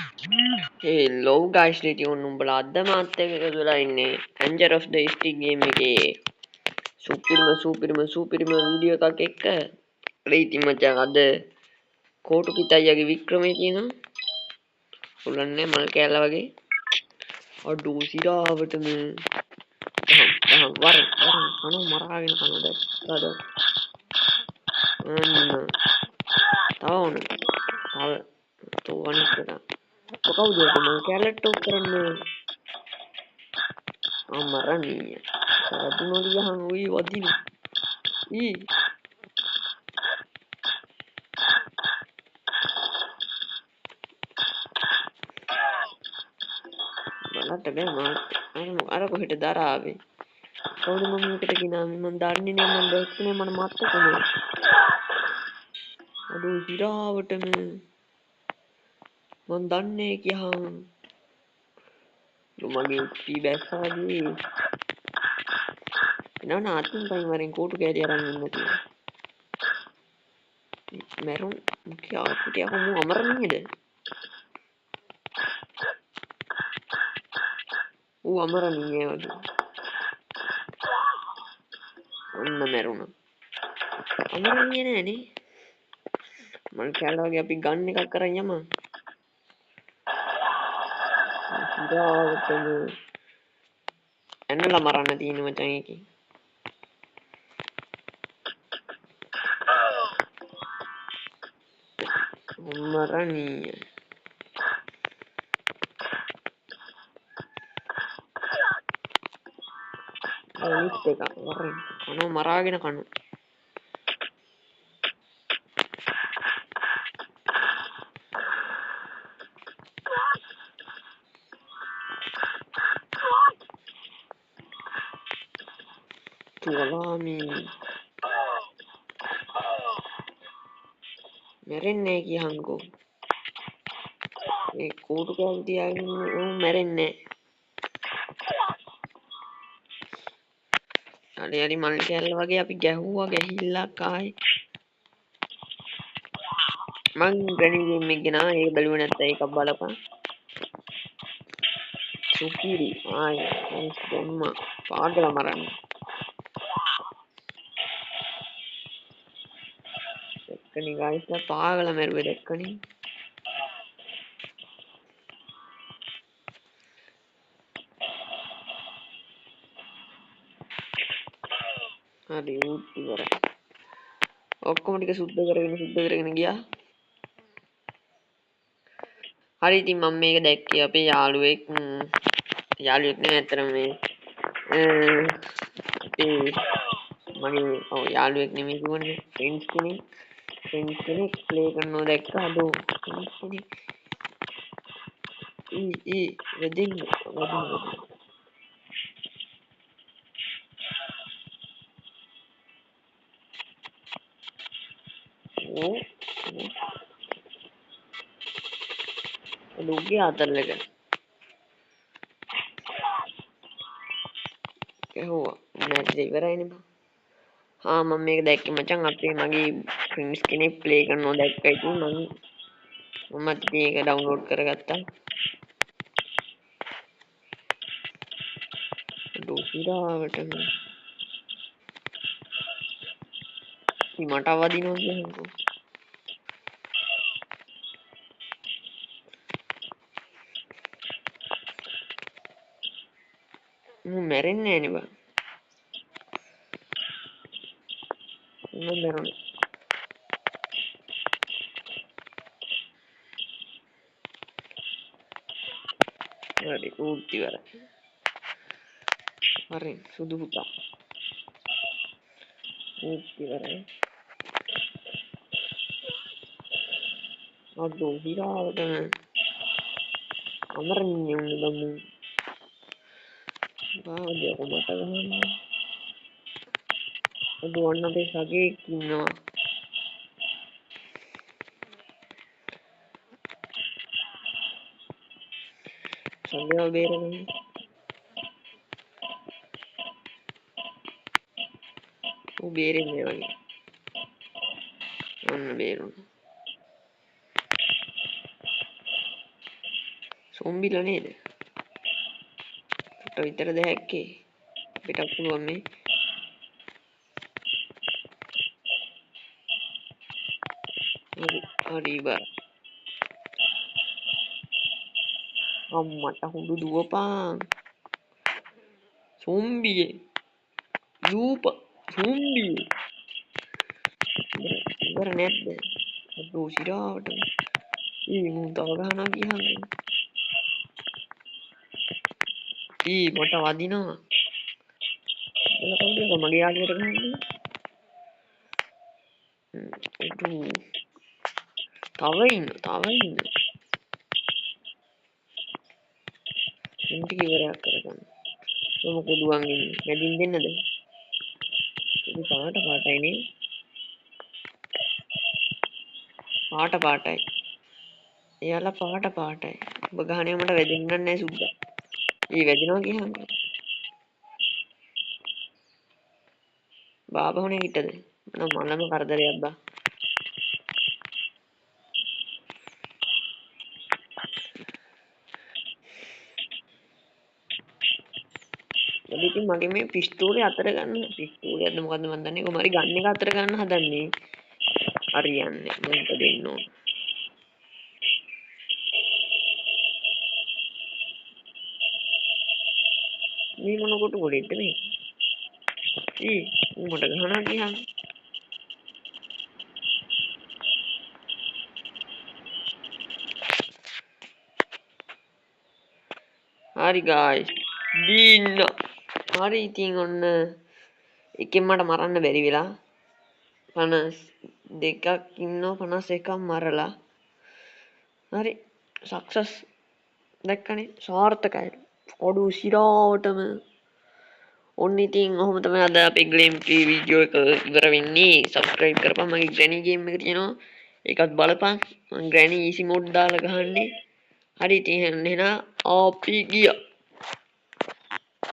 Hello guys, ඉතින් ඔන්න උඹලා අද මාත් එක්ක එකතු වෙලා ඉන්නේ Anger of the Stick game එකේ සුපිරිම සුපිරිම සුපිරිම වීඩියෝ එකක් එක්ක. ඉතින් මචං අද කෝටු පිටයියාගේ වික්‍රමය කියනවා. උලන්නේ මල් කෑල්ල වගේ. අඩෝ සිරාවටම වර වර කනෝ මරාගෙන කනෝ දැක්කද? අන්න තව ඕන. තව තෝ අනිත් එක. කවුද ඔක මං කැලට් ඔෆ් කරන්නේ? ආ මරණීය. වදිනවලු ගහන් ඔයි වදින. ඊ බලන්න බෑ මාත් අර කොහෙට දරාවේ. කවුද මම මේකට ගෙනාවේ? මං දන්නේ නෑ, මං දැක්කේ නෑ, මට මතක නෑ. අඩෝ හිරාවටම මං දන්නේ කියහන්. මගේ උප්පි බැස්සා වගේ. එනවන අතින් පයින් වරෙන් කෝටු කෑලි අරන් ඉන්න තියෙනවා. මැරුන් මුඛ්‍ය ආපුට යකෝ මූ අමරණීයද? ඌ අමරණීය වගේ. ඔන්න මැරුණා. අමරණීය නෑ නේ. මං කෑල්ල වගේ අපි ගන් එකක් කරන් යමු. ඉරාවටම ඇනලා මරන්න තියෙන මචං ඒකේ. මරණීය. අනිත් එක වරෙන් කනෝ මරාගෙන කනෝ. තුවාලාමි මැරෙන්නේ කියහන්කෝ. මේ කෝටු කෑලි තියාගෙන ඉන්න ඌ මැරෙන්නේ නෑ. හරි හරි මල් කෑල්ල වගේ අපි ගැහුවා ගැහිල්ලක් ආයේ. මං ග්‍රැනි ගේම් එක ගෙනාවා. ඒක බැලුවේ නැත්නම් ඒකක් බලපන්. සුපිරි ආයේ දැම්මා පාගලා මරන්න. දැක්කනේ ගයිස් ලා පාගලා මැරුවේ දැක්කනේ. හරි ඌත් ඉවරයි. ඔක්කොම ටික සුද්ධ කරගෙන සුද්ධ කරගෙන ගියා. හරි ඉතින් මම මේක දැක්කේ අපේ යාළුවෙක්, යාළුවෙක් නෙවෙයි ඇත්තටම මේ, අපේ මගේ ඔව් යාළුවෙක් නෙමෙයි කිව්වනේ, ෆ්‍රෙන්ඩ්ස් කෙනෙක්. ෆ්‍රෙන්ඩ්ස් කෙනෙක් ප්ලේ කරනවා දැක්කා. අඩෝ ෆ්‍රෙන්ඩ්ස් කෙනෙක්. ඊ ඊ වෙදින්න වදින්න. ඕ අඩෝ උගේ අතල් එක ගැහුවා. මැච් ඉවරයිනේ බං. හා මම මේක දැක්කේ මචං අපේ මගේ ෆ්‍රෙන්ඩ්ස් කෙනෙක් ප්ලේ කරනවා දැක්කා. ඉතින් මමත් ඉතින් ඒක ඩවුන්ලෝඩ් කරගත්තා. අඩෝ සිරාවටම ඉතින් මට අවදිනවා කියන්නකෝ. මූ මැරෙන්නේ නෑනේ බං. මම මැරුණා. හරි ඌත් ඉවරයි. හරි සුදු පුතා. ඌත් ඉවරයි. අඩෝ හිරාවටම අමරණීය වුණ බං මූ. බාවද යකෝ මට ගහන්න. අඩෝ අන්න අපේ සගයෙක් ඉන්නවා. සගයව බේරගන්න. ඌ බේරෙන්නේ වගේ. ඔන්න බේරුණා. සොම්බිලා නේද? ට විතරද හැක්කේ? අපිට පුළුවන් මේ. හරි හරි බා. අම්මට හුඩු දුවපන්. සොම්බියේ. ලූප සොම්බියේ. ඉවර නැද්ද? අඩෝ සිරාවට. ඊ මුන් තව ගහනවා කියහන්. ඊ මට වදිනවා. උඹලා කවුද යකෝ මගේ යාළුවට ගහන්නේ? අඩෝ. තව ඉන්න තව ඉන්න. උන් ටික ඉවරයක් කරගන්න. මම කොඩුවන් ඉන්නේ. මැදින් දෙන්නද? කොඩු පාට පාටයි නේ. පාට පාටයි. එයාලා පාට පාටයි. ඔබ ගහන්නේ මට වැදෙන්න නෑ සුද්දා. ඊ වැදෙනවා කියහන්කෝ. බාබා හොනේ හිටද? මම මලම කරදරයක් බා. වැඩි ඉතින් මගේ මේ පිස්තෝලේ අතර ගන්න පිස්තෝලයක්ද මොකද්ද මන් දන්නේ කොහොම හරි ගන් එක අතර ගන්න හදන්නේ. හරියන්නේ මන්ට දෙන්න ඕන. මේ මොන කොටු ගොඩේද මේ? ඊ ඌ මට ගහනවා කියහන්. හරි ගායිස් දින්න. හරි ඉතින් ඔන්න එකෙන් මට මරන්න බැරි වෙලා 52ක් ඉන්නවා 51ක් මරලා. හරි සක්සස් දැක්කනේ සාර්ථකයි. ඔඩු සිරාවටම. ඔන්න ඉතින් ඔහොම තමයි අද අපේ ගේම් ප්ලේ වීඩියෝ එක ඉවර වෙන්නේ. සබ්ස්ක්‍රයිබ් කරපන්. මගේ ග්‍රැනි ගේම් එක තියෙනවා. ඒකත් බලපන්. මං ග්‍රැනි ඊසි මෝඩ් දාලා ගහන්නේ. හරි ඉතින් එහෙනම් අපි ගියා.